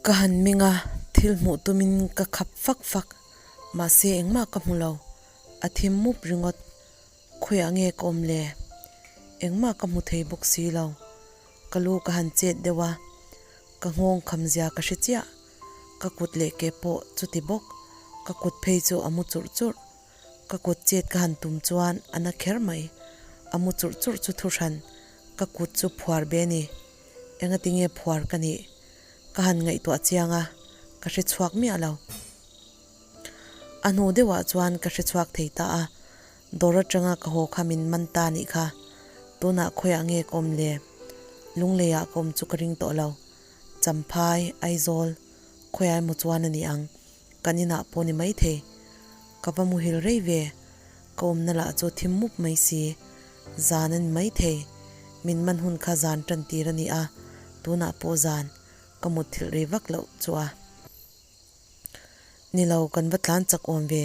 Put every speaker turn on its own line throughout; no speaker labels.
Ka han ming a, thil hmuh tumin ka khap fak fak, mahse engmah ka hmu lo, a thim mup ringawt. Khawiah nge ka awm le? Engmah ka hmu thei bawk si lo. Ka lu ka han chet deuh a, ka nghawng kham zia ka hre chiah. Ka kut leh ke pawh chuti bawk, ka kut phei chu a mu churh churh. Ka kut chet ka han tum chuan a na kher mai. A mu churh churh chu thu hran, ka kut chu phuar be ni. Engati nge phuar ka nih? Ka han ngaihtuah chiang a, ka hre chhuak miah lo. A hnu deuhah chuan ka hre chhuak thei ta a, dawr atanga ka haw kha min man ta nih kha. Tunah khawiah nge ka awm le? Lungleiah ka awm chu ka ring tawh lo. Champhai, Aizawl, khawiah emaw chuan a ni ang. Kan inah pawh ni maithei. Ka va muhil rei ve. Ka awmna lah chu thim mup mai si. Zan a ni maithei. Min man hun kha zan tan tir a ni a, tunah pawh zan ka mutthilh rei vak loh chu a. Ni lo, kan va tlan chak awm ve.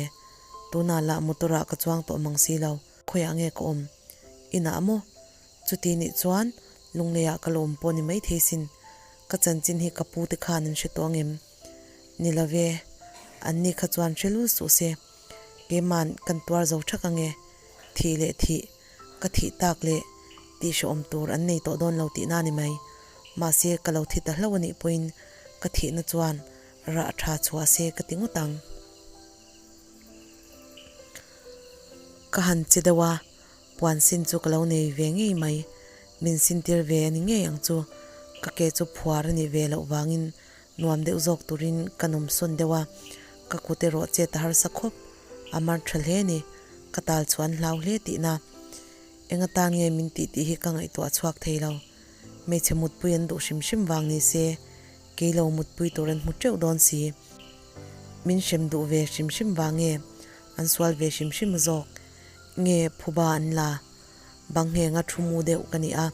Tunah lah motor ah ka chuang tawh mang si lo. Khawiah nge ka awm? Inah maw? Chuti nih chuan Lungleiah ka la awm pawh ni maithei sin. Ka chanchin hi ka pu te khan an hre tawh angem? Ni lo ve, anni kha chuan hre lul suh se. Keima'n kan tuar zo thak ange. Thih leh thih, ka thih tak leh tih hrehawm tur an nei tawh dawn lo tihna a ni mai. Mahse, ka lo thi ta hlauh a nih pawhin ka thihna chuan rah tha chhuah se ka ti ngawt ang. Ka han che deuh a, puan sin chu ka lo nei ve ngei mai. Min sintir ve a ni ngei ang chu. Ka ke chu phuar a nih ve loh vangin Nuam deuh zawk turin ka nawmsawn deuh a, ka kut erawh chet a harsa khawp, a mar tha hle a ni, ka tal chuan hlau hle tihna. Eng atan nge min tih tih hi ka ngaihtuah chhuak thei lo. Hmeichhe mutpui an duh hrim hrim vang ni se, kei lo mutpui tur an hmu teuh dawn si. Min hrem duh ve hrim hrim vang nge, an sual ve hrim hrim zawk nge phuba an la. Bang nghenga thu mu deuh ka ni a,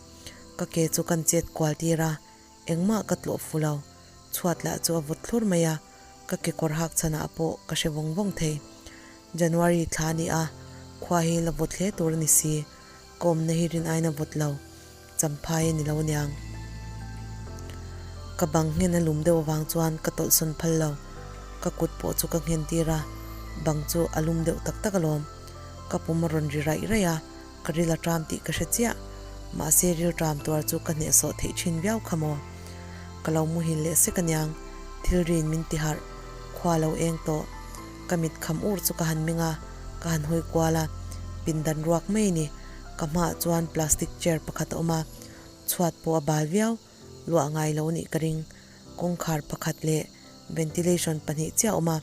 ka ke chu kan chet kual tir a, Engmah ka tlawh fu lo. Chhuat lah chu a vawt thlur mai a, ka kekawr hak chhanah pawh ka hre vawng vawng thei. January thla a ni a, khua hi la vawt hle tur a ni si. Ka awmna hi rin aiin a vawt lo. Champhai a ni lo aniang. Ka bang nghen a lum deuh avang chuan ka tawlhsawn phal lo. Ka kut pawh chu ka nghen tir a, bang chu a lum deuh tak tak alawm. Ka pum a rawn ri raih raih a. Ka ril a ṭam tih ka hre chiah, mahse ril ṭam tuar chu ka hnehsawh theih ṭhin viau kha maw? Ka lo muhil leh sek aniang, thil rin min ti harh, khua lo eng tawh. Ka mit kham ur chu ka han ming a, ka han hawi kual a, pindan ruak mai a ni. Ka hmaah chuan plastic chair pakhat a awm a, chhuat pawh a bal viau, luah ngai lo nih ka ring. Kawngkhar pakhat leh ventilation pahnih chiah a awm a,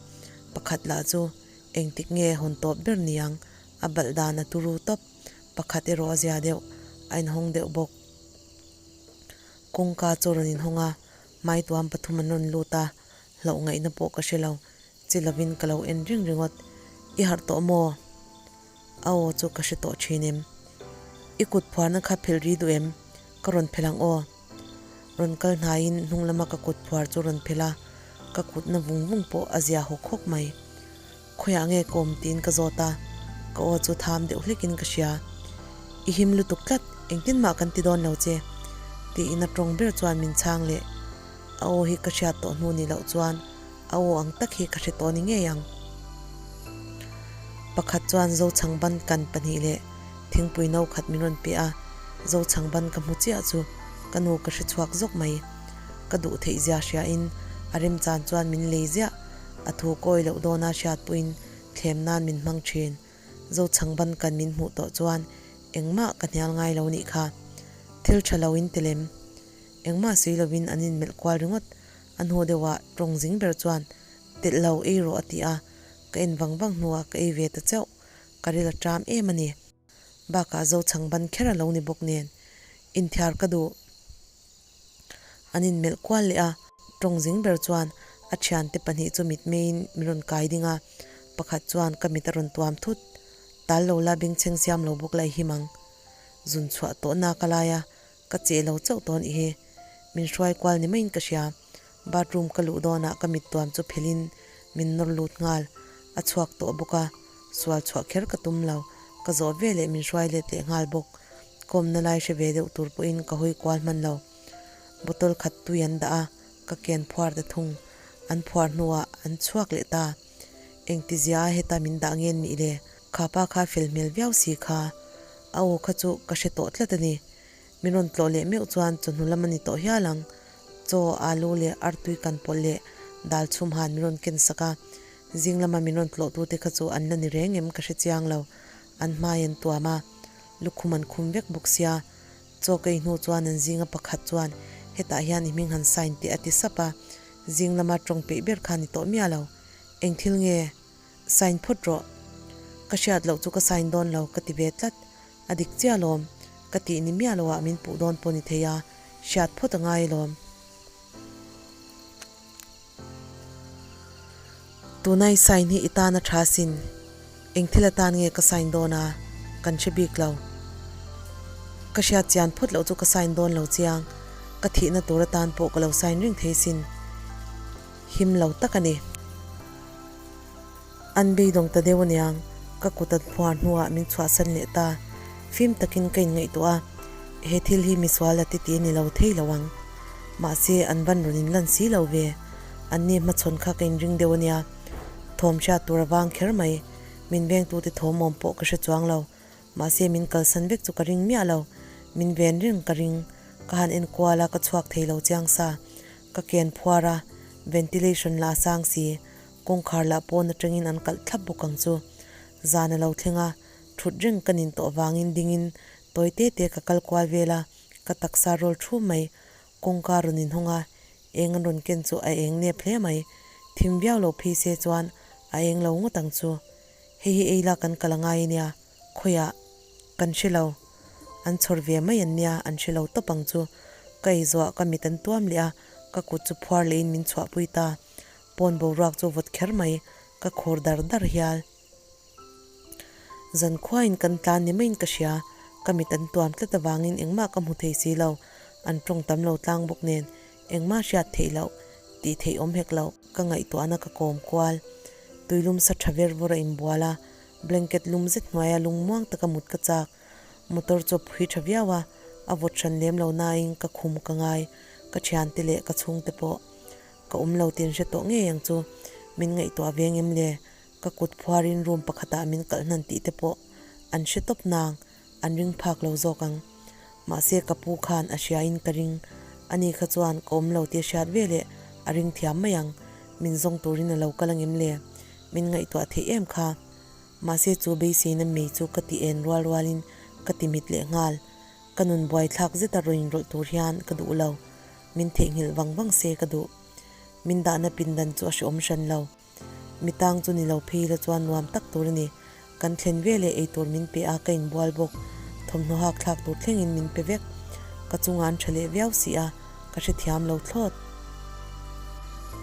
pakhat lah chu engtik nge hawn tawp ber niang A balh dan a turu tawp, pakhat erawh a zia deuh, a inhawng deuh bawk. Kawngka chu a rawn inhawng a, hmaituam pathum an rawn lut a, hlauh ngaihna pawh ka hre lo, chi lovin ka lo en reng ringawt. I harh tawh maw? A aw chu ka hre tawh thin em? I kut phuarna kha phelh ri duh em? Ka rawn phelh ang aw. Rawn kal hnaiin hnung lama ka kut phuar chu rawn phelh a, ka kutna vung vung pawh a zia hawk hawk mai. Khawiah nge ka awm tiin ka zawt a, ka aw chu tham deuh hlekin ka hria. I him lutuk tlat, engtin mah kan ti dawn lo che, tiin a tawng ber chuan min chhang leh. A aw hi ka hriat tawh hnu ni loh chuan a aw ang tak hi ka hre tawh ni ngei ang. Pakhat chuan Zochangban kan pahnih leh thingpui no khat min rawn pe a, Zochangban ka hmu chiah chu ka nu ka hre chhuak zawk mai. Ka duh theih zia hriain a remchan chuan min lei ziah. A thu kawi loh dawna hriat pawhin thlem nan min hmang thin. Zochangban kan min hmuh tawh chuan engmah ka hnial ngai lo nih kha. Thil tha lo in ti lem. Engmah sawi lovin an inmelh kual ringawt. A hnu deuhah tawng zing ber chuan telh lo ei rawh a ti a, ka en vang vang hnuah ka ei ve ta chauh. Ka ril a ṭam em a ni. Bakah Zochangban kher a lo ni bawk nen inthiar ka duh. An inmelh kual leh a, tawng zing ber chuan a thiante pahnih chu mitmeiin min rawn kai ding a, pakhat chuan ka mit a rawn tuam thut. Tal lo la bengchheng siam lo bawk la i him ang. Zun chhuah tawh nak a lai a, ka cheh lo chauh tawn i hi. Min hruai kual ni maiin ka hria. Bathroom ka luh dawnah ka mit tuam chu phelhin min nawr lut nghal. A chhuak tawh bawk a, sual chhuah kher ka tum lo. Ka zawh veleh min hruai let leh nghal bawk. Kawmna lai hre ve deuh tur pawhin ka hawi kual hman lo. Bottle khat tui an dah a, ka ken phuar ta thung. An phuar hnuah an chhuak leh ta. Engtizia heta min dah ngen nih le? Kha pa kha fel hmel viau si kha. A aw kha chu ka hre tawh tlat a ni. Min rawn tlawh leh meuh chuan chawhnu lam a ni tawh hial ang. Chaw, alu leh artui kan pawlh leh dal chhum han min rawn ken sak a. Zing lama min rawn tlawhtute kha chu an la ni reng em ka hre chiang lo. An hmai an tuam a, lukhum an khum vek bawk sia. Chaw ka i hnu chuan an zinga pakhat chuan hetah hian i hming han sign teh a ti sap a. Zing lama tawng peih ber kha ni tawh miah lo. Eng thil nge? Sign phawt rawh. Ka hriat loh chu ka sign dawn lo ka ti ve tlat. A dik chiah alawm. Ka tih ni miah loah min puh dawn pawh ni thei a, hriat phawt a ngai alawm. Tuna i sign hi i tan a tha sin. Eng thil atan nge ka sign dawn a, kan hre bik lo. Ka hriat chian phawt loh chu ka sign dawn lo chiang. Ka thihna tur atan pawh ka lo sign reng thei sin. Him lo tak a ni. An beidawng ta deuh aniang, ka kut an phuar hnuah min chhuahsan leh ta. Fim takin ka inngaihtuah a, he thil hi misual a titi a ni lo thei lo ang. Mahse, an van rawn inlan si lo ve. Anni hmachhawn kha ka inring deuh ania. Thawm hriat tur a vang kher mai. Min vengtute thawmawm pawh ka hre chuang lo. Mahse, min kalsan vek chu ka ring miah lo. Min ven reng ka ring. Ka han enkual a, ka chhuak thei lo chiang sa. Ka ken phuar a, ventilation lah a sang si. Kawngkhar lah pawn atangin an kalh thlap bawk ang chu. Zan a lo thleng a, thut reng ka nin tawh vangin dingin tawi te te ka kal kual vel a, ka taksa rawl thu mai. Kawngka rawn inhawng a, eng an rawn ken chu a eng nep hle mai. Thim viau lo phei se chuan a eng lo ngawt ang chu. Hei hi ei la kan kal a ngai ania, khawiah kan hre lo. An chhawr ve mai an nia, an hre lo tawp ang chu. Ka eizuah ka mit an tuam leh a, ka kut chu phuar lehin min chhuahpui ta. Pawn boruak chu vawt kher mai, ka khur dar dar hial. Zan khuain kan tlan ni maiin ka hria, ka mit an tuam tlat avangin engmah ka hmu thei si lo, an tawng tam lo tlang bawk nen engmah hriat theih loh, tih theih awm hek loh, ka ngaihtuahna ka kawm kual. Tuilum sa tha ver vawr a inbual a, blanket lum zet hnuaia lungmuang taka mut ka chak. Motor chu a phui tha viau a, a vawt hran lem lo nain ka khum ka ngai, ka thiante leh ka chhungte pawh. Ka awm lo tin hre tawh ngei ang chu. Min ngaihtuah veng em le? Ka kut phuarin room pakhatah min kalh hnan tih te pawh an hre tawp nang, an ring phak lo zawk ang. Mahse ka pu khan a hriain ka ring. Ani kha chuan ka awm lo tih a hriat ve leh a ring thiam mai ang. Min zawng turin a lo kal ang em le? Min ngaihtuah theih em kha? Mahse chu beiseina mei chu ka ti en rual rualin ka ti mit leh nghal. Ka nun buaithlak zeta rawn inrawlh tur hian ka duh lo. Min theihnghilh vang vang se ka duh. Min dahna pindan chu a hreawm hran lo. Mi tang chu ni lo phei la chuan nuam tak tur a ni. Kan thlen ve leh eitur min pe a, ka inbual bawk. Thawmhnaw hak thlak tur thlengin min pe vek. Ka chungah an tha leh viau si a, ka hrethiam lo thlawt.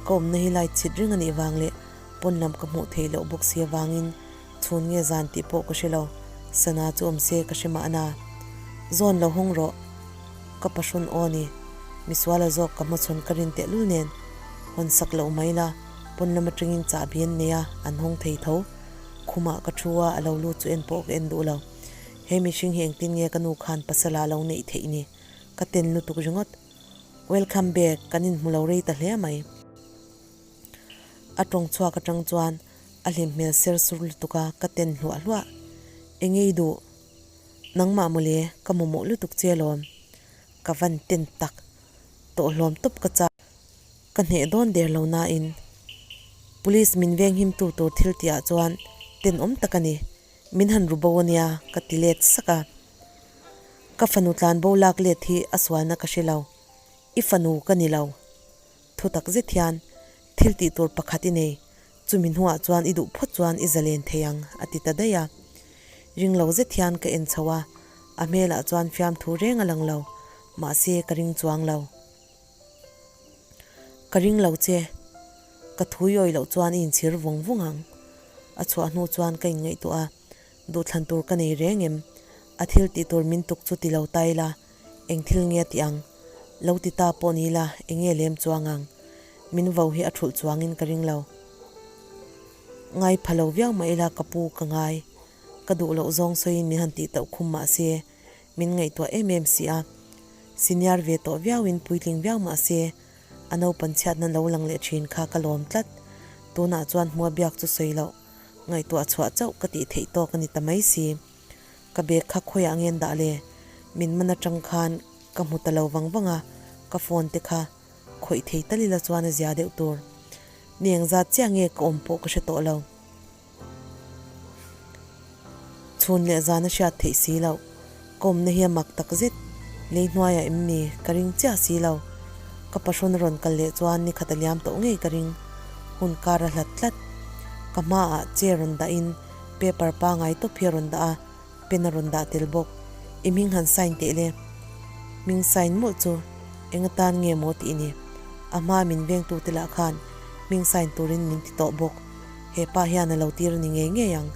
Ka awmna hi light chhit reng a nih vang leh pawn lam ka hmuh theih loh bawk si avangin chhun nge zan tih pawh ka hre lo. Sana chu awm se ka hre mahna. Zawn lo hawng rawh. Ka pahrawn aw ni. Misuala zawk ka hmachhawn ka rin tehlul nen hawn sak loh mai la, pawn lam atangin chahbi an nei a, an hawng thei tho. Khumah ka thu a, a lo lut chu en pawh ka en duh lo. He mihring hi engtin nge ka nu khan pasal ah lo neih theih ni? Ka ten lutuk ringawt. Welcome back, kan inhmu lo rei ta hle mai. A tawng chhuak atang chuan a hlim hmel ser sur lutuk a, ka ten hluah hluah. Enge i duh? Nangmah mawle, ka mamawh lutuk che alawm. Ka van ten tak. Tawhhlawm tawp ka chak. Ka hneh dawn der lo nain Police min venghim tu tur thil tihah chuan tenawm tak a ni. Min han ru bo ania ka ti let sak a. Ka fanu tlan bo lak let hi a sualna ka hre lo. I fanu ka ni lo. Thu tak zet hian thil tih tur pakhat i nei. Chumi hnuah chuan i duh phawt chuan i zalen thei ang a ti ta daih a. Ring lo zet hian ka en chho a, a hmelah chuan fiamthu reng a lang lo, mahse ka ring chuang lo. Ka ring lo che, ka thui awih loh chuan i inchhir vawng vawng ang. A chhuah hnu chuan ka inngaihtuah a, duhthlan tur ka nei reng em? A thil tih tur min tuk chu ti lo ta ila, eng thil nge a tih ang? Lo ti ta pawh ni ila, eng nge lem chuang ang? Min vo hi a thulh chuangin ka ring lo. Ngai pha lo viau mah ila ka pu ka ngai. Ka duh loh zawng sawiin min han tih tauh khum mah se, min ngaihtuah em em si a. Senior ve tawh viauin puitling viau mah se, A naupan chhiatna lo lang leh thin kha ka lawm tlat. Tunah chuan hmua biak chu sawi loh, ngaihtuah chhuah chauh ka tih theih tawk a ni ta mai si. Ka bag kha khawiah nge an dah le? Min man atang khan ka hmu ta lo vang vang a, ka phone te kha khawih thei tal ila chuan a zia deuh tur. Ni engzat chiah nge ka awm pawh ka hre tawh lo. Chhun leh zan a hriat theih si loh. Ka awmna hi a mak tak zet. Lei hnuaiah em ni? Ka ring chiah si lo. Ka pahrawn a rawn kal leh chuan ni khat a liam tawh ngei ka ring. Hun kar a hlat tlat. Ka hmaah chair rawn dahin paper pangai tawp hi a rawn dah a, pen a rawn dah tel bawk. I hming han sign teh le. Hming sign mawlh chu eng atan nge maw tih ni. A hmaa min vengtute lah khan hming sign turin min ti tawh bawk. He pa hian a lo tir a ni ngei ngei ang.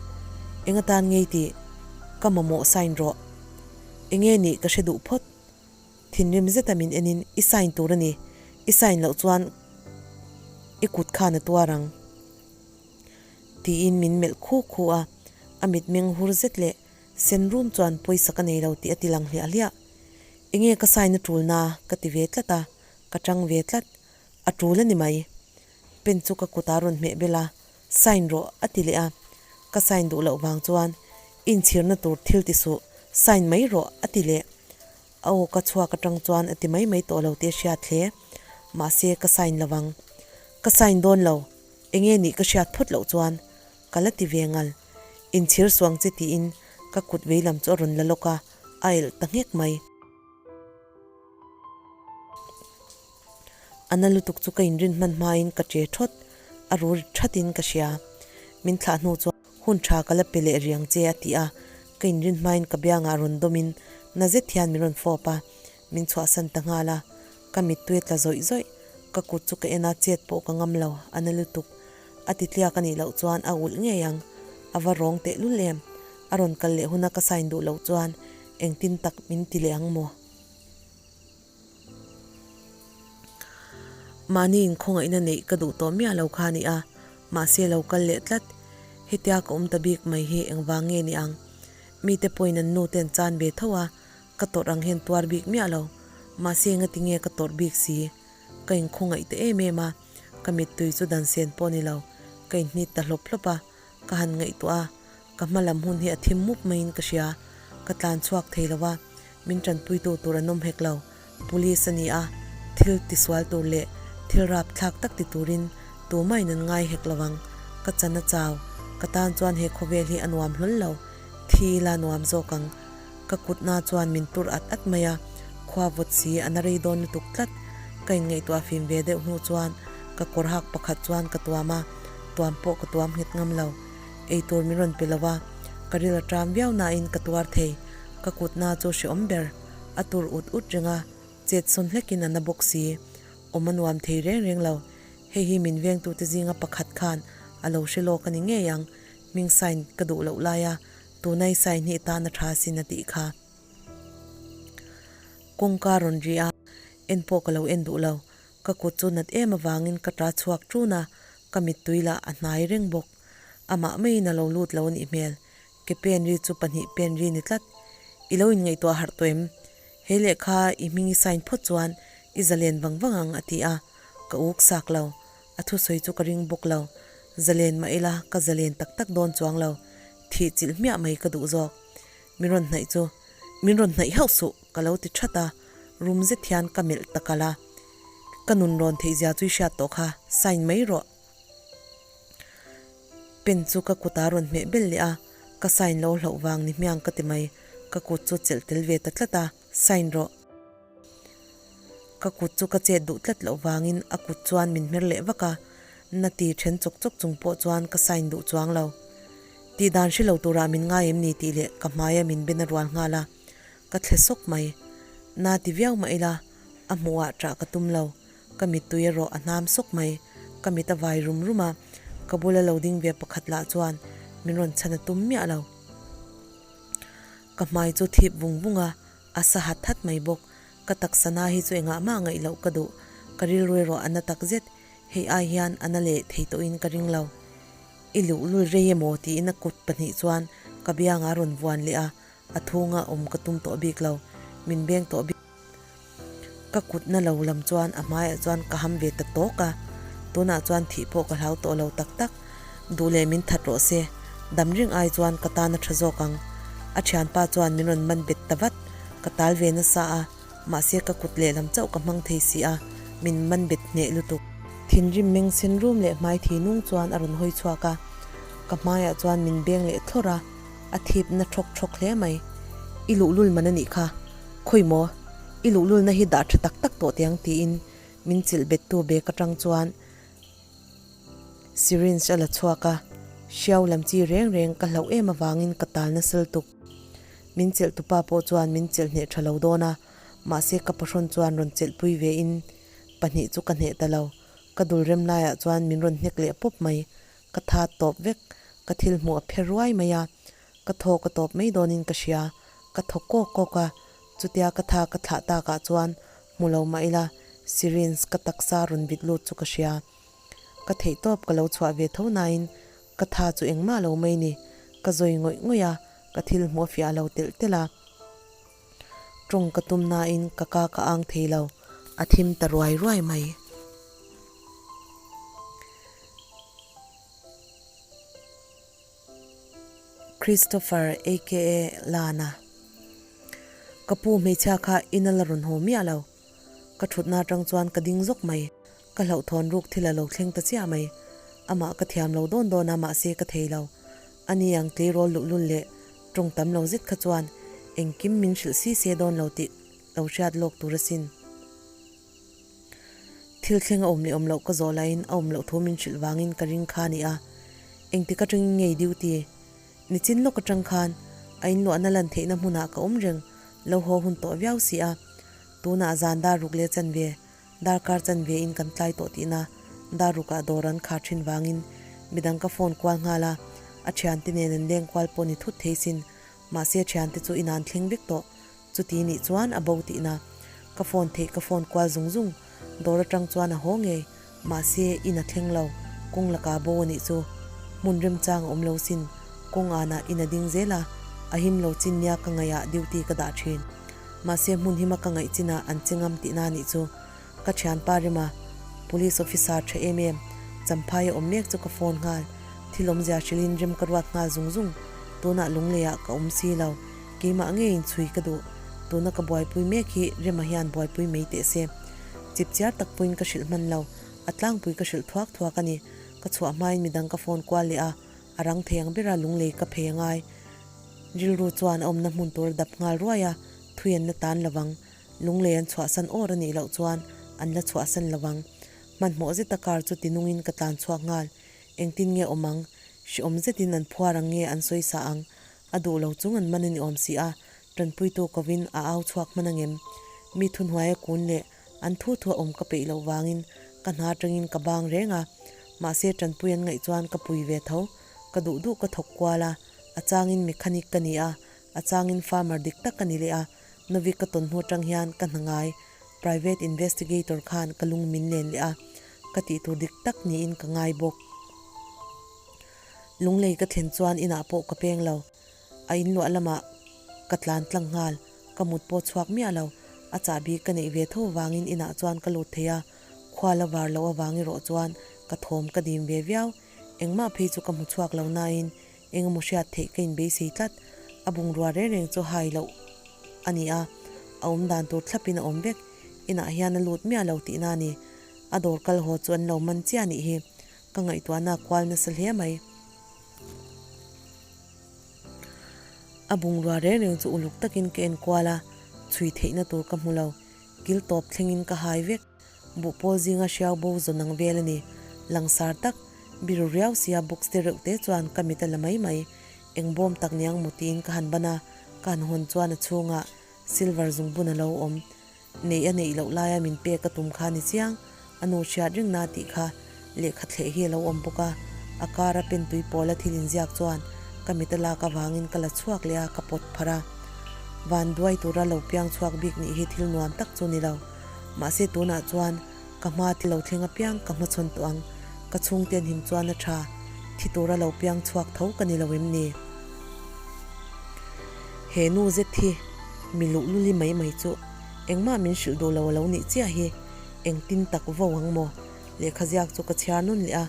Eng atan ngei tih ka mamawh sign rawh. Enge nih ka hre duh phawt. Thinrim zeta min enin i sign tur a ni. I sign loh chuan i kut khan a tuar ang. Tiin min melh khu khu a. A mitmeng hur zet leh sen rum chuan pawisa ka nei lo tih a ti lang hliah hliah. Enge ka sign a tul na ka ti ve tlat a, ka tang ve tlat. A tul a ni mai. Pen chu ka kutah a rawn hmeh bel a, Sign rawh a ti leh a. Ka sign duh loh vang chuan inchhirna tur thil ti suh, sign mai rawh a ti leh. A aw ka chhuak atang chuan a ti mai mai tawh lo tih a hriat hle. Mahse ka sign lo vang. Ka sign dawn lo, enge nih ka hriat phawt loh chuan ka la ti ve ngal. Inchhir suang che tiin ka kut veilam chu a rawn la lawk a, a elh ta nghek mai. A na lutuk chu ka inrin hman hmain ka che thawt, a ru rit thatin ka hria. Min thlah hnu chuan hun tha ka la pe leh riang che a ti a, ka inrin hmain ka biangah rawn dawmin na zet hian min rawn fawp a, min chhuahsan ta nghal a. Ka mittui a tla zawih zawih, ka kut chu ka en a, chet pawh ka ngam lo, a na lutuk. A ti tliak a nih loh chuan a ulh ngei ang, a va rawng tehlul em? A rawn kal leh huna ka sign duh loh chuan engtin tak min ti leh ang maw? Mahni inkhawngaihna neih ka duh tawh miah lo kha a ni a, mahse lo kal leh tlat. Hetia ka awm ta bik mai hi engvang nge ni ang? Mite pawhin an nu te an chan ve tho a, ka tawrh ang hian tuar bik miah lo. Mahse engati nge ka tawrh bik si? Ka inkhawngaih ta em em a, ka mittui chu dan sen pawh ni lo, ka inhnit ta hlawp hlawp a, ka han ngaihtuah a, Ka hma lam hun hi a thim mup maiin ka hria. Ka tlan chhuak thei lo a, min tanpuitu tur an awm hek lo. Police a ni a, thil tisual tur leh thil rap thlak tak ti turin tumahin an ngai hek lo ang. Ka chan a chau, ka tan chuan he khawvel hi a nuam hlawl lo, thi ila nuam zawk ang. Ka kutna chuan min tur at at mai a, khua vawt si a na rei dawn lutuk tlat. Ka inngaihtuah fim ve deuh hnu chuan ka kawr hak pakhat chuan ka tuam a, tuam pawh ka tuam nghet ngam lo. Eitur min rawn pe lo a, ka ril a ṭam viau nain ka tuar thei. Ka kutna chu hreawm ber, a tur ut ut reng a, chet sawn hlekin a na bawk si. Awm a nuam thei reng reng lo. Hei hi min vengtute zinga pakhat khan a lo hre lawk a ni ngei ang, hming sign ka duh loh laia tuna i sign hi tan a ṭha sin a tih kha. Kawngka rawn ri a, en pawh ka lo en duh lo. Ka kut chu nat em avangin ka ṭa chhuak ṭun a, ka mittui lah a hnai reng bawk. Amah maiin a lo lut lo a nih hmel. Ke pen ri chu pahnih pen ri ni tlat. I lo inngaihtuah harh tawh em? He lehkha i hming i sign phawt chuan i zalen vang vang ang a ti a, ka uk sak lo. A thusawi chu ka ring bawk lo. Zalen mah ila ka zalen tak tak dawn chuang lo. Thih chilh hmiah mai ka duh zawk. Min rawn hnaih chu min rawn hnaih hauh suh ka lo ti that a, rum zet hian ka melh ta kalh a. Ka nun rawn theih zia chu i hriat tawh kha, sign mai rawh. Pen chu ka kutah a rawn hmeh bel leh a, ka sign lo hlauh vang ni hmiang ka ti mai, ka kut chu chelh tel ve ta tlat a, sign rawh. Ka kut chu ka chet duh tlat loh vangin a kut chuan min hmer leh vak a, na ti then chawk chawk chung pawh chuan ka sign duh chuang lo. Tih dan hre lo turah min ngai em ni tih leh ka hmaia min ben a rual nghal a, ka thle sawk mai. Na ti viau mah ila, a hmuhah ṭah ka tum lo. Ka mittui erawh a hnam sawk mai. Ka mit a vai rum rum a, ka bula lo ding ve pakhat lah chuan min rawn chhan a tum miah lo. Ka hmai chu thip vung vung a, a sa hat hat mai bawk. Ka taksa na hi chu engah mah ngaih loh ka duh. Ka rilru erawh a na tak zet. Hei ai hian a na leh thei tawhin ka ring lo. I luhlul rei emaw tiin a kut pahnih chuan ka biangah a rawn vuan leh a, a thunga awm ka tum tawh bik lo. Min beng tawh bik. Ka kut na lo lam chuan a hmaiah chuan ka ham ve ta tawk a, tunah chuan thih pawh ka hlau tawh lo tak tak. Duh leh min that rawh se, dam ring ai chuan ka tan a tha zawk ang. A thianpa chuan min rawn man bet ta vat, ka tal ve nasa a, mahse ka kut lehlam chauh ka hmang thei si a, min man bet hneh lutuk. Thinrim meng sen rum leh hmai thi nung chuan a rawn hawi chhuak a, ka hmaiah chuan min beng leh thlawrh a, a thip na thawk thawk hle mai. I luhlul man a nih kha, khawi maw? I luhlulna hi dah tha tak tak tawh tiang tiin min chilh bettu bag atang chuan syringe a la chhuak a, hriau lam chi reng reng ka hlauh em avangin ka tal nasa lutuk. Min chelh tupa pawh chuan min chelh hneh tha lo dawn a, mahse ka pahrawn chuan rawn chelh pui ve in pahnih chu ka hneh ta lo. Ka dul rem laiah chuan min rawn hnek leh pawp mai, ka tha tawp vek, ka thil hmuh a phe ruai mai a, ka thaw ka tawp mai dawnin ka hria, ka thaw kawk kawk a, chutia ka tha ka thlah takah chuan hmu lo mah ila syringe ka taksa rawn vit lut chu ka hria. Ka theihtawp ka lo chhuah ve tho nain ka tha chu engmah lo mai ni, ka zawi ngawih ngawih a, ka thil hmuh a fiah lo telh telh a. Tawng ka tum nain ka ka ka ang thei lo, a thim ta ruai ruai mai. Christopher aka Lana. Ka pu hmeichhia kha in a la rawn haw miah lo. Ka thutna atang chuan ka ding zawk mai. Ka hlauhthawn ruk thil a lo thleng ta chiah mai. Amah ka thiam lo dawn dawn a mahse ka thei lo. Ani ang tleirawl luhlul leh tawng tam lo zet kha chuan engkim min hrilh si se dawn lo tih lo hriat lawk tur asin. Thil thleng a awm leh awm loh ka zawh laiin a awm loh thu min hrilh vangin ka ring kha a ni a, engtik atangin ngei duty nichin lawk atang khan a inluahna lan theihna hmunah ka awm reng lo haw hun tawh viau si a, tunah zan dar ruk leh chanve darkar chanve in kan tlai tawh tihna dar rukah dawr an khar thin vangin midang ka phone kual nghal a, a thiante nen an leng kual pawh ni thut thei sin mahse thiante chu inah an thleng vek tawh. Chuti nih chuan a bo tihna. Ka phone theih ka phone kual zung zung. Dawr atang chuan a haw ngei. Mahse, in a thleng lo. Kawng lakah bo a nih chu. Hmun remchang a awm lo sin. Kawng anah in a ding zel a. A him lo chin nia ka ngaihah duty ka dah thin. Mahse, hmun hima ka ngaih chinah an che ngam tihna a nih chu. Ka thianpa Rima, Police officer tha em em, Champhaia awm mek chu ka phone nghal. Thil awmzia hrilhin rem ka ruat nghal zung zung. Tunah lungleiah ka awm si lo. Keimah ngeiin chhui ka duh. Tuna ka buaipui mek hi Rema hian buaipui mai teh se. Chipchiar tak pawhin ka hrilh hman lo. A tlangpui ka hrilh thuak thuak a ni. Ka chhuah hmain midang ka phone kual leh a, a rang thei ang bera lunglei ka phei a ngai. Rilru chuan a awmna hmun tur a dap nghal ruai a, thui an la tan lovang. Lunglei an chhuahsan awr a nih loh chuan an la chhuahsan lo ang. Hmanhmawh zeta car chu tinungin ka tlan chhuak nghal. Engtin nge awm ang? Hriawm zetin an phuar ang nge an sawi sa ang? A duh lo chung an man a ni awm si a, tanpuitu kovin a au chhuak hman angem? Mi thuhnuaia kun leh an thu thu a awm ka peih loh vangin ka hna atangin ka bang reng a. Mahse tanpui an ngaih chuan ka pui ve tho. Ka duh duh ka thawk kual a, a changin mechanic ka ni a, a changin farmer dik tak ka ni leh a. Novi ka tawn hnu atang hian ka hna ngai private investigator khan ka lung min len leh a, ka tih tur dik tak niin ka ngai bawk. Lunglei ka thlen chuan inah pawh ka peng lo, a inluah lamah ka tlan tlang nghal, ka mut pawh chhuak miah lo, a chahbi ka neih ve tho vangin inah chuan ka lut thei a, khua la var loh avang erawh chuan ka thawm ka dim ve viau, engmah phei chu ka hmu chhuak lo nain Eng emaw hriat theih ka inbeisei tlat, a bungrua reng reng chu hai loh a ni a, a awm dan tur thlapin a awm vek, inah hian a lut miah lo tihna a ni. A dawr kal haw chu an lo man chiah nih hi, ka ngaihtuahna a kual nasa hle mai. A bungrua reng reng chu uluk takin ka en kual a, chhui theihna tur ka hmu lo, kil tawp thlengin ka hai vek. Buhpawl zinga hriau bo zawn ang vel a ni. Langsar tak, biru riau sia box te reuh te chuan ka mit a la mai mai. Eng bawm tak niang maw tiin ka han ban a, ka han hawn chuan a chhungah silver zungbun a lo awm. Neih a neih loh laia min pek a tum kha ni chiang, a nu hriat ring na tih kha lehkha thleh hi a lo awm bawk a. A kara pentui pawla thil inziak chuan ka mit a lak avangin ka la chhuak leh a, ka pawt pharh a. Van duai tura lo piang chhuak bik nih hi thil nuam tak chu ni lo. Mahse tunah chuan ka hma thil lo thleng apiang ka hmachhawn tawh ang, ka chhungte an him chuan a tha, thi tura lo piang chhuak tho ka ni lo em ni? He nu zet hi mi luhluli mai mai chu. Engmah min hrilh duh lo a lo nih chiah hi. Engtin tak vo ang maw? Lehkha ziak chu ka chhiar nawn leh a,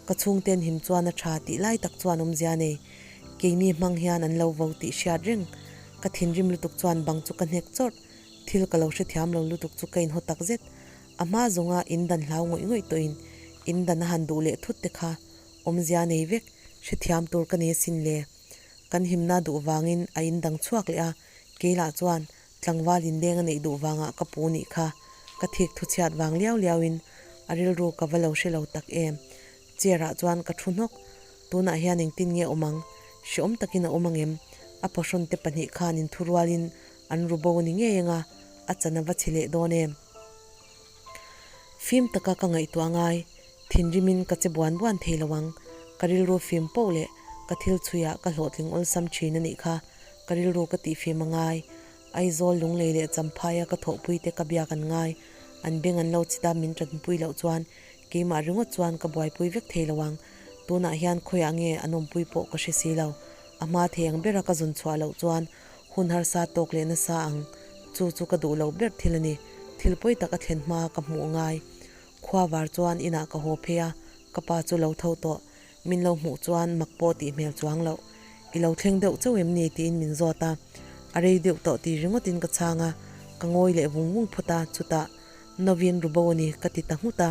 ka chhungten him chuan a tha tih lai tak chuan awmzia nei. Keini hmang hian an lo vo tih hriat reng. Ka thinrim lutuk chuan bang chu ka hnek chawrh. Thil ka lo hrethiam lo lutuk chu ka inhaw tak zet. A hma zawnga in dan hlau ngawih ngawih tawhin in dan a han duh leh thut te kha awmzia nei vek hrethiam tur ka nei asin le. Kan himna duh vangin a in dang chhuak leh a, keilah chuan tlangval inleng a neih duh vangah ka pu nih kha ka thik thu chhiat vang liau liauin a rilru ka va lo hre lo tak em. Chair ah chuan ka thu hnawk, tunah hian engtin nge awm ang? Hreawm takin a awm angem? A pawhrawn te pahnih khan inthurualin an ru bo a ni ngei anga a chan a va chhe leh dawn em? Fim taka ka ngaihtuah ngai, thinrimin ka che buan buan thei lo ang. Ka rilru fim poh leh ka thil chhuiah ka hlawhtling awlsam thin a nih kha, ka rilru ka tihfim a ngai. Aizawl Lunglei leh Champhaia ka thawhpuite ka biak an ngai, an beng an lo chita min tanpui loh chuan keimah ringawt chuan ka buaipui vek thei lo ang. Tunah hian khawiah nge an awmpui pawh ka hre si lo. A hma thei ang bera ka zawn chhuah loh chuan Hun harsa tawk leh nasa ang, chu chu ka duh loh ber thil a ni. Thil pawi tak a thlen hma ka hmuh ngai. Khua var chuan inah ka haw phei a, ka pa chu lo tho tawh. Min lo hmuh chuan mak pawh tih hmel chuang loh. I lo thleng deuh chauh em ni tiin min zawt a. A rei deuh tawh ti ringawtin ka chhang a, ka ngawi leh vung vung phawt a, chutah, Novin ru bo a ni ka ti ta nghut a.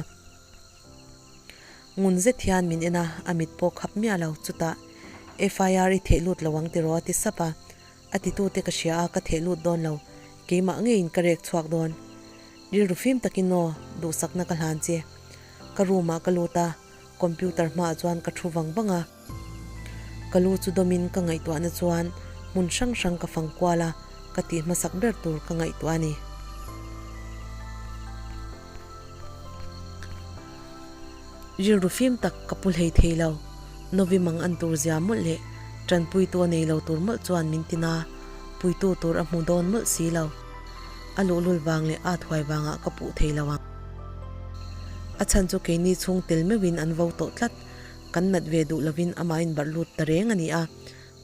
Ngun zet hian min en a, a mit pawh khap miah lo. Chutah, FIR i theh lut lo ang tiraw a ti sap a. A titute ka hria a, ka theh lut dawn lo. Keimah ngeiin ka rek chhuak dawn. Rilru fim takin aw, duhsakna ka hlan che. Ka room ah ka lut a, computer hmaah chuan ka thu vang vang a. Ka lu chu dawmin ka ngaihtuahna chuan hmun hrang hrang ka fang kual a, ka tih hmasak ber tur ka ngaihtuah a ni. Rilru fim tak ka pu hlei thei lo. Novi mang an tur zia mawlh leh tanpuitu a nei lo tur mawlh chuan min tin a, puitu tur a hmu dawn mawlh si lo. A luhlul vang leh at huai vangah ka puh thei lo ang. A chhan chu keini chhung tel meuhin an vo tawh tlat. Kan nat ve duh lovin amah inbarh lut ta reng a ni a,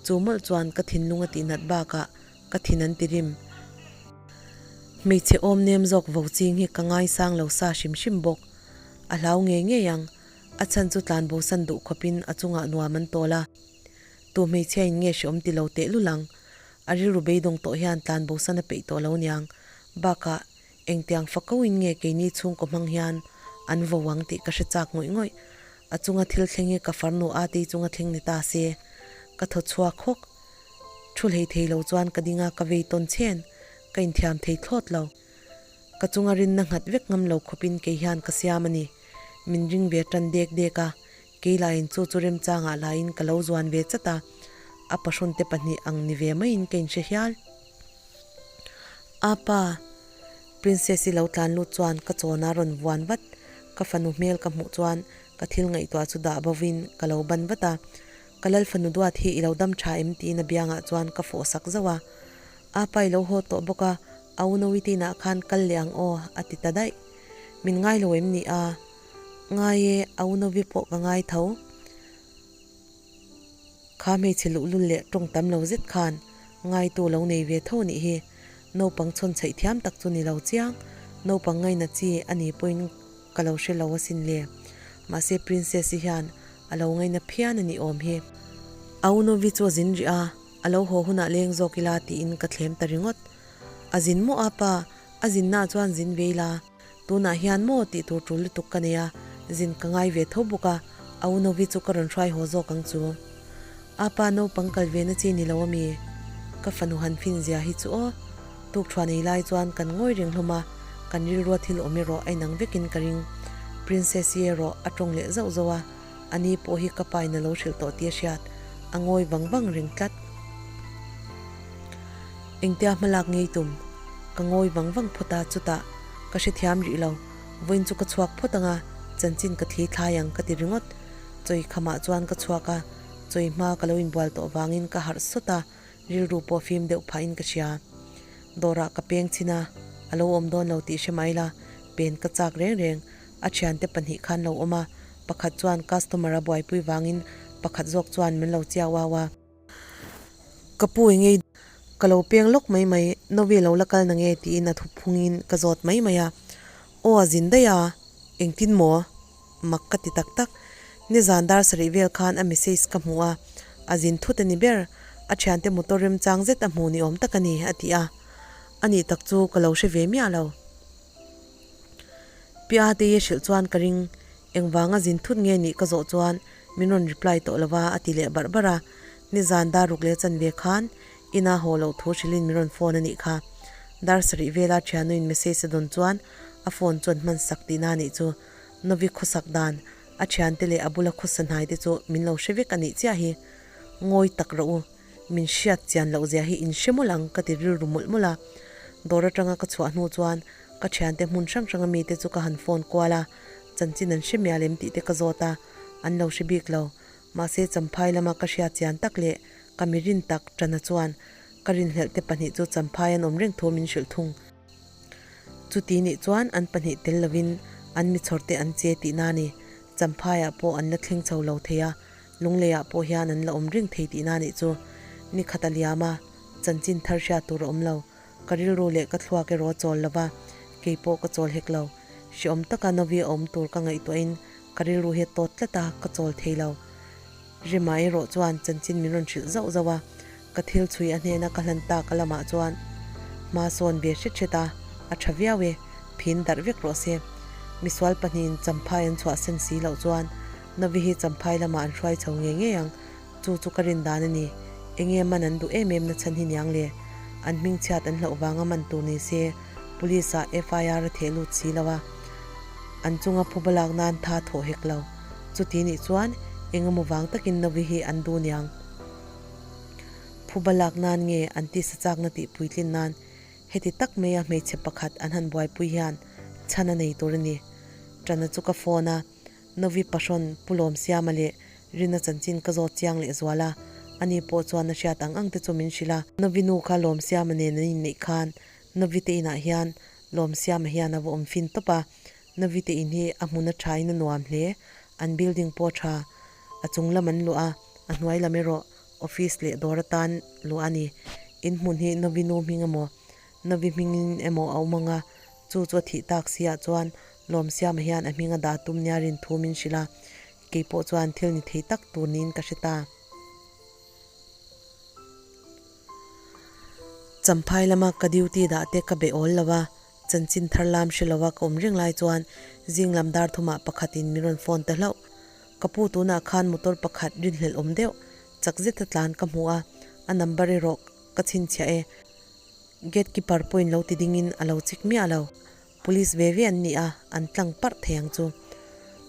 chu mawlh chuan ka thinlung a tihnat bakah ka thin an ti rim. Hmeichhe awm nem zawk vo ching hi ka ngaisang lo sa hrim hrim bawk. A hlau ngei ngei ang, a chhan chu tlanbosan duh khawpin a chungah nuam an tawl a. Tu hmeichhia in nge hreawm ti lo teh lul ang? A rilru beidawng tawh hian tlanbosan a peih tawh lo niang. Bakah Engtiang fakauin nge keini chhungkaw hmang hian an vo ang tih ka hre chak ngawih ngawih. A chunga thil thleng hi ka farnu Ati chunga thleng ni ta se. Ka thaw chhuak hawk. Thu hlei thei lo chuan ka ding a, ka vei tawn chhen. Ka inthiam thei thlawt lo. Ka chunga rinna nghat vek ngam lo khawpin kei hian ka siam a ni. Min ring ve tan dek dek a, kei lahin chu chu remchangah lahin ka lo zuan ve chat a. A pahrawnte pahnih ang ni ve maiin ka inhre hial. Apa! Princess-i lo tlan lut chuan ka chawn a rawn vuan vat. Ka fanu hmel ka hmuh chuan ka thil ngaihtuah chu dah bovin ka lo ban vat a. Ka lal fanu duat hi i lo dam tha em tiin a biangah chuan ka fawh sak zauh a. Apa i lo haw tawh bawk a, a unawi te inah khan kal leh ang aw a ti ta daih. Min ngai lo em ni a? Ngai e, a unawi pawh ka ngai tho. Kha hmeichhe luhlul leh tawng tam lo zet khan ngaitu lo nei ve tho nih hi naupang chhawn chhaih thiam tak chu ni lo chiang, naupang ngaina chi a ni pawhin ka lo hre lo asin le. Mahse Princess-i hian a lo ngaina phian a nih awm hi. Aunovi chu a zin rih a, a lo haw hunah leng zawk ila tiin ka thlem ta ringawt. A zin maw a pa, a zinnaah chuan zin ve ila. Tunah hian maw tih tur tul lutuk ka nei a, zin ka ngai ve tho bawk a, a unovi chu ka rawn hruai haw zawk ang chu. Apa naupang kal ve na chi ni lo ami? Ka fanu han fin zia hi chu aw. Tukṭhuan ei lai chuan kan ngawi reng hlawm a, kan rilrua thil awm erawh a inang vekin ka ring. Princess-i erawh a tawng leh zauh zauh a, ani pawh hi ka pa in a lo hrilh tawh tih a hriat, a ngawi vang vang reng tlat. Engtia hmalak ngei tum? Ka ngawi vang vang phawt a, chutah ka hrethiam rih lo. Vawiin chu ka chhuak phawt ang a, chanchin ka thli thlai ang ka ti ringawt. Chawi khamah chuan ka chhuak a, chawi hma ka lo inbual tawh vangin ka harh sawt a, rilru pawh fim deuh phahin ka hria. Dawrah ka peng chhin a, a lo awm dawn lo tih hre mai la, pen ka chak reng reng. A thiante pahnih khan lo awm a, pakhat chuan customer a buaipui vangin pakhat zawk chuan min lo chiau au a. Ka pu i ngei. Ka lo peng lawk mai mai, Novi lo la kal nange tiin a thuphungin ka zawt mai mai a. Aw a zin daih a, engtin maw? Mak ka ti tak tak. Nizan dar sarih vel khan a message ka hmu a, a zin thut a ni ber. A thiante motor remchang zet a hmu ni awm tak a ni, a ti a. A nih tak chu ka lo hre ve miah lo. Pia te i hrilh chuan ka ring, engvanga zin thut nge nih ka zawh chuan min rawn reply tawh lova a ti leh barh barh a. Nizan dar ruk leh chanve khan ina haw loh thu hrilhin min rawn phone a nih kha. Dar sarih vela thianuin message a dawn chuan a phone chuan hman sak tihna a nih chu. Novi khawsak dan, a thiante leh a bula khawsa hnai te chu min lo hre vek a nih chiah hi. Ngawi tak rawh u. Min hriat chian loh zia hi in hre mawlh ang ka ti rilru mawlh mawlh a. Dawr atanga ka chhuah hnu chuan ka thiante hmun hrang hranga mite chu ka han phone kual a, chanchin an hre mial em tih te ka zawt a, an lo hre bik lo. Mahse Champhai lama ka hriat chian tak leh ka mi rin tak Tana chuan ka rinhlelh te pahnih chu Champhai an awm reng thu min hrilh thung. Chuti nih chuan an pahnih tel lovin an mi chhawr te an che tihna a ni. Champhaiah pawh an la thleng chho lo thei a, Lungleiah pawh hian an la awm reng thei tihna nih chu. Ni khat a liam a, chanchin thar hriat tur a awm lo. Ka rilru leh ka thluak erawh a chawl lo va, kei pawh ka chawl hek lo. Hreawm taka Novi a awm tur ka ngaihtuahin ka rilru hi a tawt tlat a, ka chawl thei lo. Rima erawh chuan chanchin min rawn hrilh zauh zauh a, ka thil chhui a hnena ka hlan tak a lamah chuan hma sawn ve hret hret a, a tha viau e, phin darh vek rawh se. Misual pahnihin champhai an chhuah sen si loh chuan Novi hi champhai lamah an hruai chho ngei ngei ang, chu chu ka rin dan a ni. Enge man an duh em em na chhan hi niang le? An hmingchhiat an hlauh vanga man tur ni se, Police ah FIR a theh lut si lo a, an chunga phuba lak nan tha thawh hek lo. Chuti nih chuan engemaw vang takin Novi hi an duh niang. Phuba lak nan nge an tisa chakna tih puitlin nan heti tak maia hmeichhe pakhat an han buaipui hian chhan a nei tur a ni. Tana chu ka phone a. Novi Pahrawn, Pu Lawmsiama leh Rina chanchin ka zawt chiang leh zual a, ani pawh chuan a hriat ang ang te chu min hrilh a. Novi nu kha Lawmsiama nen an inneih khan Novi te inah hian Lawmsiama hian a va awm fin tawp a, Novi te in hi a hmun a tha in a nuam hle, an building pawh a tha, a chung lam an luah a, a hnuai lam erawh office leh dawr atan luah a ni. In hmun hi Novi nu hming emaw Novi hmingin emaw a awm ang a, chu chu a thih tak si ah chuan Lawmsiama hian a hming a dah tum nia rin thu min hrilh a, kei pawh chuan thil ni thei tak tur niin ka hre ta. Champhai lama ka duty dah te ka be awl lo a, chanchin thar lam hre lova ka awm reng lai chuan zing lam dar thumah pakhatin min rawn phone ta hlauh. Ka pu tunah khan motor pakhat rinhlelh awm deuh chak zeta tlan ka hmu a, a number erawh ka chhinchhiah e. Gate keeper pawhin lo ti dingin a lo chik miah lo. Police ve ve an ni a, an tlang parh thei ang chu.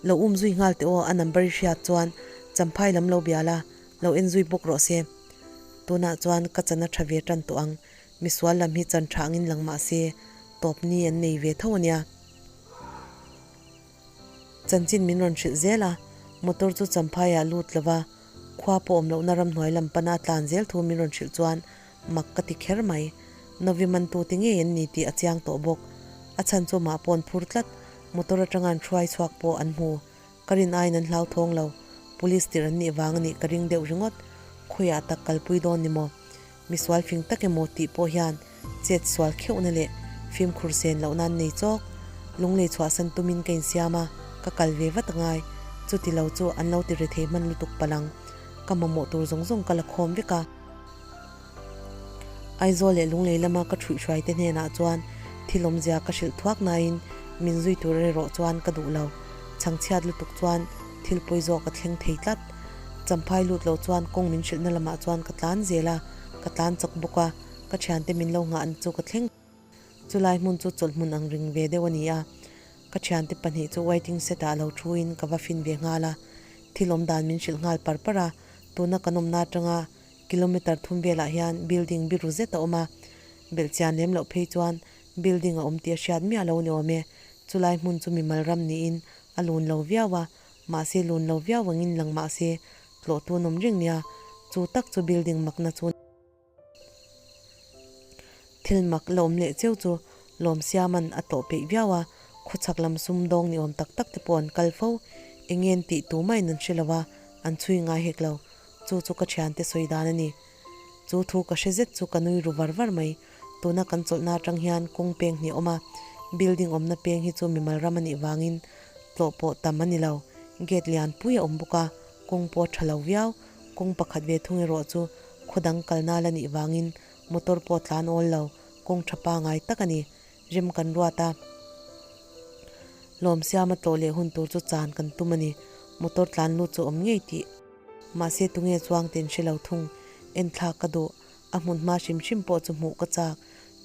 Lo um zui nghal teh aw, a number i hriat chuan Champhai lam lo bia la, lo en zui bawk rawh se. Tunah chuan ka chan a tha ve tan tawh ang, misual lam hi chan tha angin lang mah se, tawp ni an nei ve tho a nia. Chanchin min rawn hrilh zel a, motor chu Champhaiah lut lova, khua pawh awm lohna ramhnuai lam pana a tlan zel thu min rawn hrilh chuan Mak ka ti kher mai. Novi mantute ngei an ni tih a chiang tawh bawk. A chhan chu mah paw'n phur tlat. Motor atanga an hruai chhuak pawh an hmu. Ka rin aiin an hlauthawng lo. Police tirh an nih vang a nih ka ring deuh ringawt. Khawiah tak kalpui dawn ni maw? Misual fing tak emaw tih pawh hian chet sual kheuhna leh fimkhur sen lohna an nei chawk. Lunglei chhuahsan tumin ka insiam a, ka kal ve vat angai. Chuti lo chu an lo ti rethei hman lutuk palang. Ka mamawh tur zawng zawng ka la khawm vek a. Aizawl leh Lunglei lama ka ṭhuihhruai te hnenah chuan thil awmzia ka hrilh thuak nain min zui tur erawh chuan ka duh lo. Chhangchhiat lutuk chuan thil pawi zawk a thleng thei tlat. Champhai lut lo chuan kawng min hrilhna lamah chuan ka tlan zel a, ka tlan chawk bawk a, ka ṭhiante min lo nghah chu ka thleng. Chulai hmun chu chawlhhmun ang ring ve deuh a ni a, ka thiante pahnih chu waiting set ah lo thu in ka va fin ve nghal a, thil awm dan min hrilh nghal par par a, tuna kan awmna atanga kilometer thum velah hian building biru zet a awm a, belhchian lem loh phei chuan building a awm tih a hriat miah lo ni awm e, chulai hmun chu mimal ram niin a lun lo viau a, mahse lun lo viau angin lang mahse tlawh tun awm reng nia, chu tak chu building makna chu. Thil mak la awm leh cheu chu Lawmsiama'n a tlawh peih viau a, khawchhak lam sumdawng ni awm tak tak te pawh an kal fo. Eng nge tih tu mahin an hre lo a, an chhui ngai hek lo. Chu chu ka thiante sawi dan a ni. Chu thu ka hre zet chu ka nui ru var var mai. Tuna kan chawlhna atang hian kawng peng hnih a awm a, building awmna peng hi chu mimal ram a nih vangin tlawh pawh tam a ni lo. Gate lian pui a awm bawk a, kawng pawh a tha lo viau. Kawng pakhat ve thung erawh chu khaw dang kalna la nih vangin motor pawh tlan awl lo, kawng tha pangai tak a ni. Rem kan ruat a, Lawmsiama tlawh leh hun tur chu chan kan tum a ni. Motor tlan lut chu awm ngei tih. Mahse tunge chuang ten hre lo thung. Enthlak ka duh. A hmun hma hrim hrim pawh chu hmuh ka chak.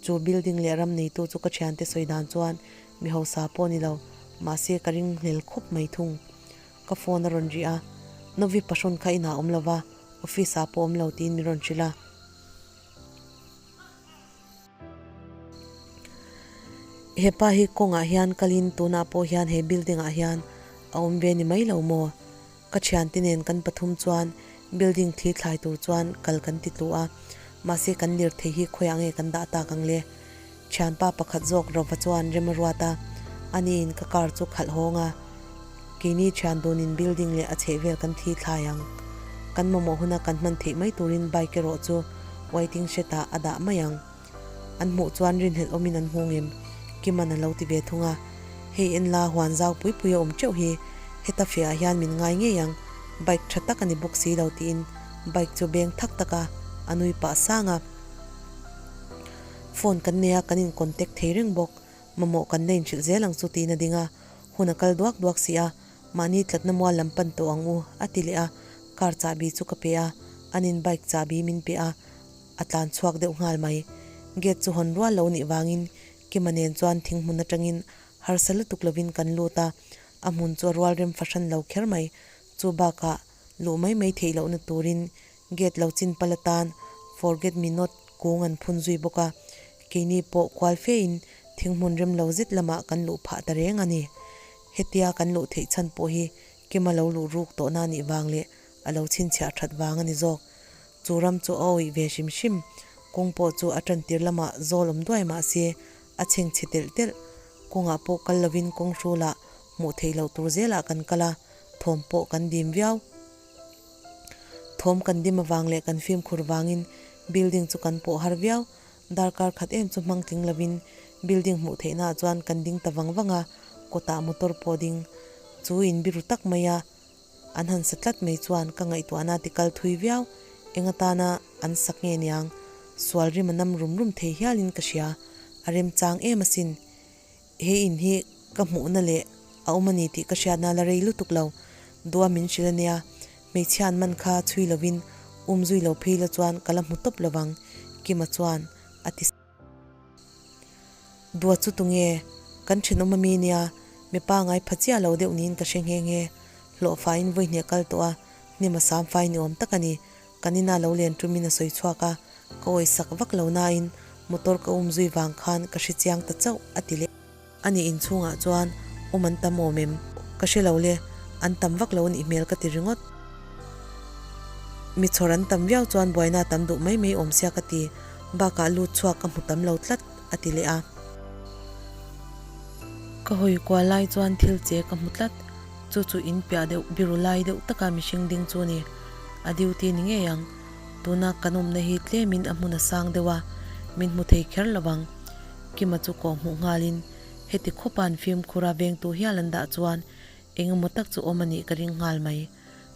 Chu building leh ram neitu chu ka thiante sawi dan chuan mi hausa pawh ni lo. Mahse ka ring hlel khawp mai thung. Ka phone a rawn ri a, Novi pahrawn kha inah awm lo va, office ah pawh awm lo tiin min rawn hrilh a. Hepa hi kawngah hian kalin tunah pawh hian he building ah hian a awm ve ni mai lo maw? Ka thiante nen kan pathum chuan building thli thlai tur chuan kal kan ti tlu a, mahse kan lirthei hi khawiah nge kan dah tak ang le? Thianpa pakhat zawk Rova chuan rem a ruat a, aniin ka car chu khalh hawng a, keini thian dunin building leh a chhehvel kan thli thlai ang. Kan mamawh huna kan hman theih mai turin bike erawh chu waiting shed ah a dah mai ang. An hmuh chuan rinhlelh awmin an hmu ngem? Kiman a lo ti ve thung a. Hei en la huan zau pui pui a awm teuh hi, heta fehah hian min ngai ngei ang, bike tha tak a ni bawk si lo tiin bike chu beng thak tak a, a nui pah sang a. Phone kan nei a, kan in contact thei reng bawk, mamawh kan la inhrilh zel ang chu tiin a ding a, hun a kal duak duak si a, mahni tlatna mual lam pan tawh ang u a ti leh a, car chahbi chu ka pe a, anin bike chahbi min pe a, a tlan chhuak deuh nghal mai. Gate chu hawn rual lo nih vangin Kima nen chuan thing hmun atangin harsa lutuk lovin kan lut a, a hmun chu a rual rem fahran lo kher mai. Chu bakah luh mai mai theih lohna turin gate lo chin pal atan forget me not kung an phun zui bawk a, keini pawh kual fein thing hmun rem lo zet lamah kan luh phah ta reng a ni. Hetia kan luh theih chhan pawh hi Kima lo luh ruk tawhna nih vang leh a lo chhinchhiah that vang a ni zawk. Chu ram chu a awih ve hrim hrim. Kawng pawh chu a tantir lamah zawl awm duai mah se, a chheng chhe telh telh. Kawngah pawh kal lovin kawng hrulah hmuh theih loh tur zelah kan kal a, thawm pawh kan dim viau. Thawm kan dim avang leh kan fimkhur vangin building chu kan pawh har viau. Darkar khat em chu hmang tling lovin building hmuh theihnaah chuan kan ding ta vang vang a, kawtah motor pawh ding chu inbiru tak mai a. An han sa tlat mai chuan ka ngaihtuahna ti kal thui viau, eng atana an sak nge niang, sual rim a nam rum rum thei hialin ka hria, a remchang em asin. He in hi ka hmuhna leh a awm a ni tih ka hriatna la rei lutuk lo, dua min hrilh ania, hmeichhia an man kha chhui lovin um zui lo phei la chuan ka la hmu tawp lovang, Kima chuan a ti. Dua chu tunge? Kan thenawm ami nia, mipa ngai pha chiah lo deuh niin ka hre nghe nghe. Hlawhfaiin vawi hnih a kal tawh a, hnim a sam fai ni awm tak a ni. Kan ina lo len tumin a sawi chhuak a, ka awih sak vak lo nain motor ka um zui vang khan ka hre chiang ta chauh a ti leh. A nih inchhungah chuan awm an tam awm em? Ka hre lo le, an tam vak lo anih hmel ka ti ringawt. Mi chhawr an tam viau chuan buaina a tam duh mai mai awm sia ka ti, bakah lut chhuak ka hmu tam lo tlat a ti leh a. Ka hawi kual lai chuan thil che ka hmu tlat, chu chu in piah deuh biru lai deuh taka mihring ding chu ni. A duty ni ngei ang, tuna kan awmna hi tlemin a hmun a sang deuh a, min hmu thei kher lo vang. Kima chu kawh hmuh nghalin heti khawpa an fimkhur a vengtu hial an dah chuan eng emaw tak chu awm a nih ka ring nghal mai.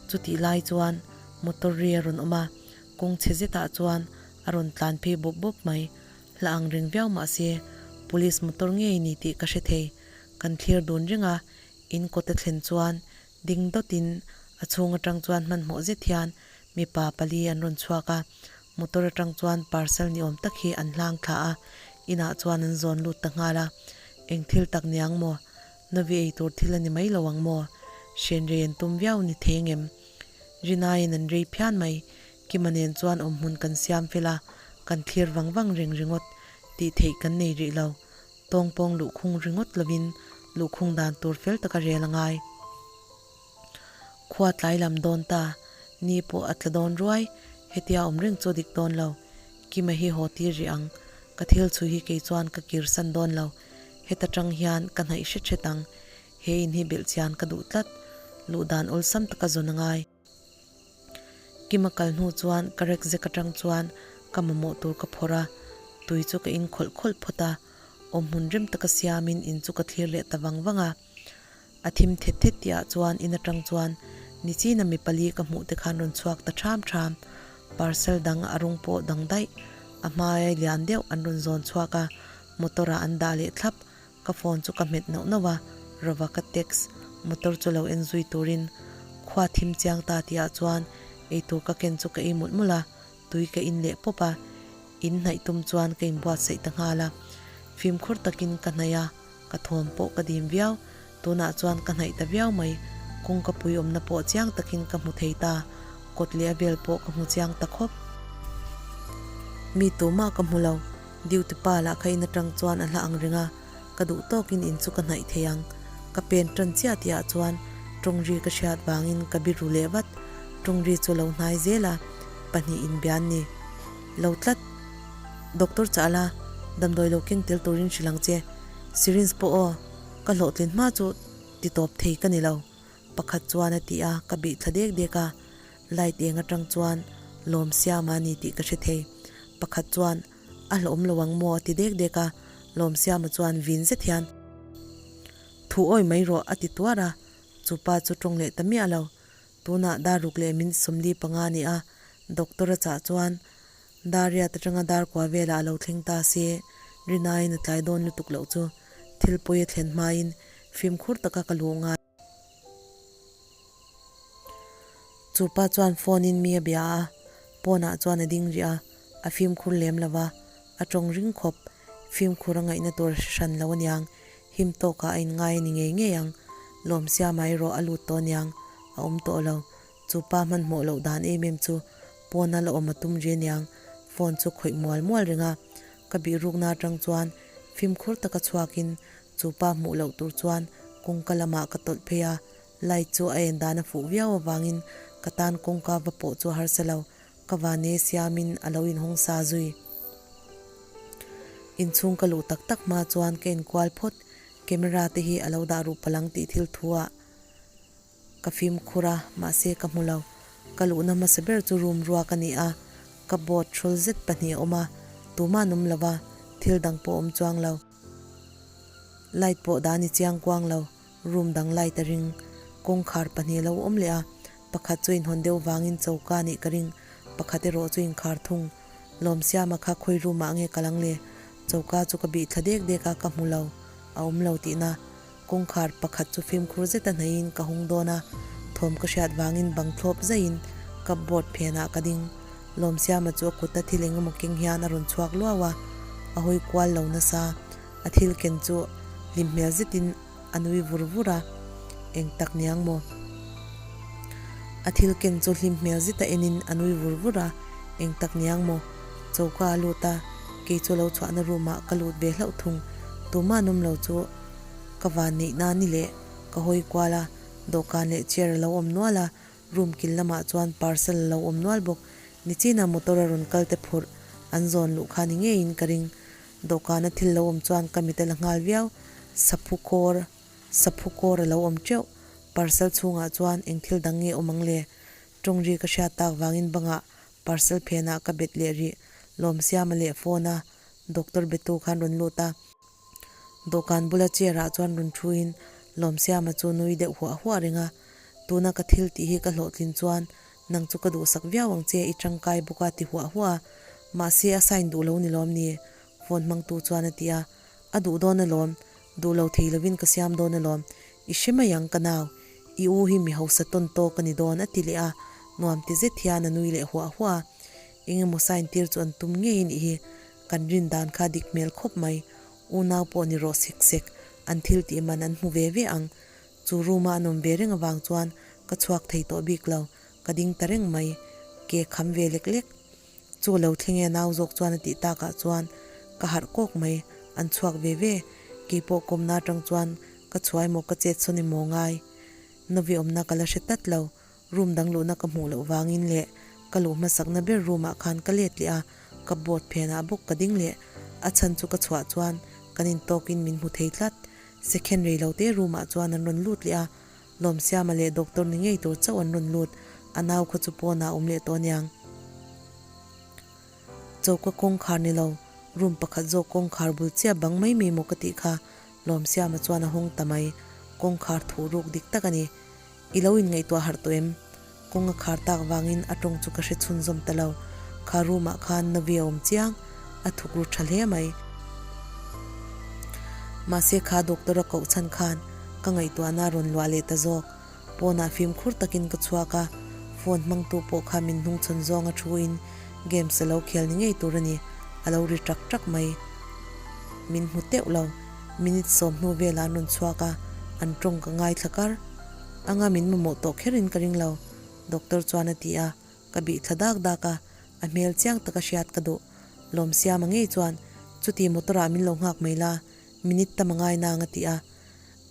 Chutih lai chuan motor ri a rawn awm a, kawng chhe zetah chuan a rawn tlan phei bawp bawp mai. Hla ang reng viau mah se police motor ngei ni tih ka hre thei. Kan thlir dun reng a, in kawt a thlen chuan ding dawtin a chhung atang chuan hmanhmawh zet hian mipa pali an rawn chhuak a, Motor atang chuan parcel ni awm tak hi an hlang thla a, inah chuan an zawn lut ta nghal a. Eng thil tak niang maw? Navi ei tur thil a ni mai lo ang maw? Hren rei an tum viau ni thei ngem? Rinaiin an rei phian mai. Kima nen chuan awmhmun kan siam fel a, kan thlir vang vang reng ringawt tih theih kan nei rih lo. Tawngpawng luhkhung ringawt lovin luhkhung dan tur fel taka rel a ngai. Khua tlai lam dawn ta, ni pawh a tla dawn ruai, hetia awm reng chu a dik dawn lo. Kima hi haw tir rih ang, ka thil chhui hi kei chuan ka kir san dawn lo, heta tang hian ka hnaih hret hret ang, he in hi belh chian ka duh tlat, luh dan awlsam taka zawn a ngai. Kima kal hnu chuan ka rek zek atang chuan. Ka mamawh tur ka phawrh a, tui chu ka in khawlh khawlh phawt a, awmhmun rem taka siamin in chu ka thlir leh ta vang vang a. A thim thet thet tihah chuan in atang chuan nichina mi pali ka hmuh te khan rawn chhuak ta ṭham ṭham. Parcel dang a rawng pawh dang daih, a hmaia lian deuh an rawn zawn chhuak a, motor ah an dah leh thlap. Ka phone chu ka hmet nauh nauh a, Rova ka text, motor chu lo en zui turin khua thim chiang ta tihah chuan eitur ka ken chu ka ei mawlh mawlh a, tui ka in leh pawp a, in hnaih tum chuan ka inbuatsaih ta nghal a. Fimkhur takin ka hnaih a, ka thawm pawh ka dim viau. Tunah chuan ka hnaih ta viau mai, kawngka pui awmna pawh chiang takin ka hmu thei ta, kawt leh a vel pawh ka hmu chiang ta khawp. Mi tumah ka hmu lo, duty pa lah kha in atang chuan a hla ang reng a, ka duh tawkin in chu ka hnaih thei ang. Ka pen tan chiah tihah chuan tawngri ka hriat vangin ka biru leh vat, tawngri chu lo hnai zel a, pahnihin bian ni. Lo tlat. Doctor chah la, damdawi lo keng tel turin hrilh ang che. Syringe pawh aw, ka hlawhtlin hma chu ti tawp thei ka ni lo, pakhat chuan a ti a, ka bih thla dek dek a, light eng atang chuan lawm siama a ni tih ka hre thei. Pakhat chuan a hlawhawm lo ang maw a ti dek dek a, lawm siama chuan vin zet hian thu awi mai rawh a ti tuar a, chu pa chu tawng leh ta miah lo. Tunah dar ruk leh min 45 a ni a, doctor a chah chuan Dar riat atanga dar kua velah a lo thleng ta se, rinaiin a tlai dawn lutuk loh chu thil pawi a thlen hmain fimkhur taka ka luh ngai. Chu pa chuan phone in mi a bia a, pawnah chuan a ding rih a, a fimkhur lem lo va, a tawng ring khawp. Fimkhur a ngaihna tur a hre hran lo aniang, him tawkah a inngai a ni ngei ngei ang. Lawmsiama erawh a lut tawh aniang, a awm tawh lo. Chu pa hmanhmawh loh dan em em chu pawna la awm a tum ri aniang, phone chu khawih mual mual reng a. Ka bihrukna atang chuan fimkhur taka chhuakin chu pa hmuh loh tur chuan kawngka lamah ka tawlh phei a, light chu a en dan a fuh viau avangin ka tan kawngka va pawh chu a harsa lo, ka vane siamin a lo inhawng sa zui. Inchhung ka luh tak tak hma chuan ka inkual phawt, camera te hi a lo dah ruh palang tih thil thu ah. Ka fimkhur a, mahse ka hmu lo. Ka luhna hmasa ber chu room ruak a ni a, cupboard hrawl zet pahnih a awm a, tumah an awm lo va, thil dang pawh a awm chuang lo. Light pawh dah a ni chiang kuang lo, room dang light a ring. Kawngkhar pahnih a lo awm leh a, pakhat chu inhawn deuh vangin choka a nih ka ring, pakhat erawh chu inkhar thung. Lawmsiama kha khawi room ah nge ka lang le? Choka chu ka bih thla dek dek a, ka hmu lo, a awm lo tihna. Kawngkhar pakhat chu fimkhur zeta hnaihin ka hung dawn a, thawm ka hriat vangin bang thlawp zaihin cupboard phenah ka ding. Lawmsiama chu a kuta thil eng emaw keng hian a rawn chhuak luau a, a hawi kual lo nasa. A thil ken chu hlim hmel zetin a nui vur vur a, Eng tak niang maw? A thil ken chu hlim hmel zeta enin a nui vur vur a, Eng tak niang maw? Choka a lut a, kei chu lo chhuahna room ah ka lut ve hlauh thung. Tumah an awm lo chu ka van neih na ni leh ka hawi kual a, dawhkan leh chair a lo awm nual a, room kil lamah chuan parcel a lo awm nual bawk. Nichina motor a rawn kal te phurh an zawn luh kha ni ngeiin ka ring. Dawhkana thil lo awm chuan ka mit a la nghal viau. Saphu kawr saphu kawr a lo awm teuh. Parcel chhungah chuan eng thil dang nge awm ang le? Tawngri ka hriat tak vangin bangah parcel phenah ka bet leh rih. Lawmsiama leh phone a doctor betu khan rawn lut a. Dawhkan bula chair ah chuan rawn thuin Lawmsiama chu nui deuh huah huah reng a, Tuna ka thil tih hi ka hlawhtlin chuan nang chu ka duhsak viau ang che i tangkai bawk a ti huah huah a, mahse a sign duh lo ni lawm ni? Phone hmangtu chuan a ti a, A duh dawn alawm, duh lo thei lovin ka siam dawn alawm, i hre mai ang ka nau, i u hi mi hausa tawn tawk a ni dawn a ti leh a, nuam ti zet hian a nui leh huah huah a, engemaw sign tir chu an tum ngei anih hi. Kan rin dan kha dik hmel khawp mai. Unau pawh ni rawh sek sek, an thil tih man an hmu ve ve ang. Chu room a an awm ve reng avang chuan ka chhuak thei tawh bik lo, ka ding ta reng mai. Ke kham ve lek lek. Chu lo thleng e nau zawk chuan a tih takah chuan ka harh kawk mai, an chhuak ve ve. Keipawh kawmna atang chuan ka chhuai maw ka chet sawn emaw ngai. Novi awmna ka la hre tlat lo, Room dang luhna ka hmuh loh vangin leh ka luh hmasakna ber room ah khan ka let leh a, cupboard phenah bawk ka ding leh. A chhan chu ka chhuah chuan kan intawkin min hmu thei tlat. Second rei lo te room ah chuan an rawn lut leh a, Lawmsiama leh doctor ni ngei tur chauh an rawn lut, a nau kha chu pawnah a awm leh tawh aniang. Choka kawngkhar ni lo, room pakhat zawk kawngkhar bul chiah bang mai mai maw ka tih kha Lawmsiama chuan a hawng ta mai. Kawngkhar thuh ruk dik tak a ni. I lo inngaihtuah harh tawh em? Kawng a khar tak vangin a tawng chu ka hre chhunzawm ta lo. Kha room ah khan Novi a awm chiang, a thuk ru tha hle mai. Mahse kha doctor a koh chhan khan ka ngaihtuahna a rawn luah leh ta zawk. Pawnah fimkhur takin ka chhuak a, phone hmangtu pawh kha min hnungchhawn zawng a thu in games a lo khel ni ngei tur a ni, a lo ri ṭak ṭak mai. Min hmu teuh lo, minute 10 velah an rawn chhuak a, an tawng ka ngaithla kar. Anga min mamawh tawh kherin ka ring lo, doctor chuan a ti a, ka bih thla dak dak a, a hmel chiang taka hriat ka duh. Lawmsiama ngei chuan, Chuti motor ah min lo nghak mai la, minute tam a ngai nang a ti a.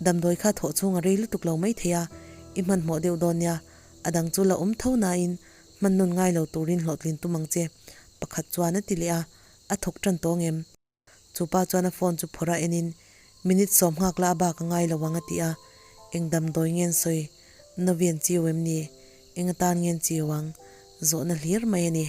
Damdawi kha thawh chhung a rei lutuk lo mai thei a, i hmanhmawh deuh dawn nia, a dang chu la awm tho nain hman nawn ngai lo turin hlawhtlin tum ang che, pakhat chuan a ti leh a, a thawk tan tawng em? Chu pa chuan a phone chu phawrh a enin, Minute 10 nghak la a bak a ngai lo ang a ti a, eng damdawi nge an sawi? Novi an chiu em ni? Eng atan nge an chiu ang? Zawhna hlir mai a ni.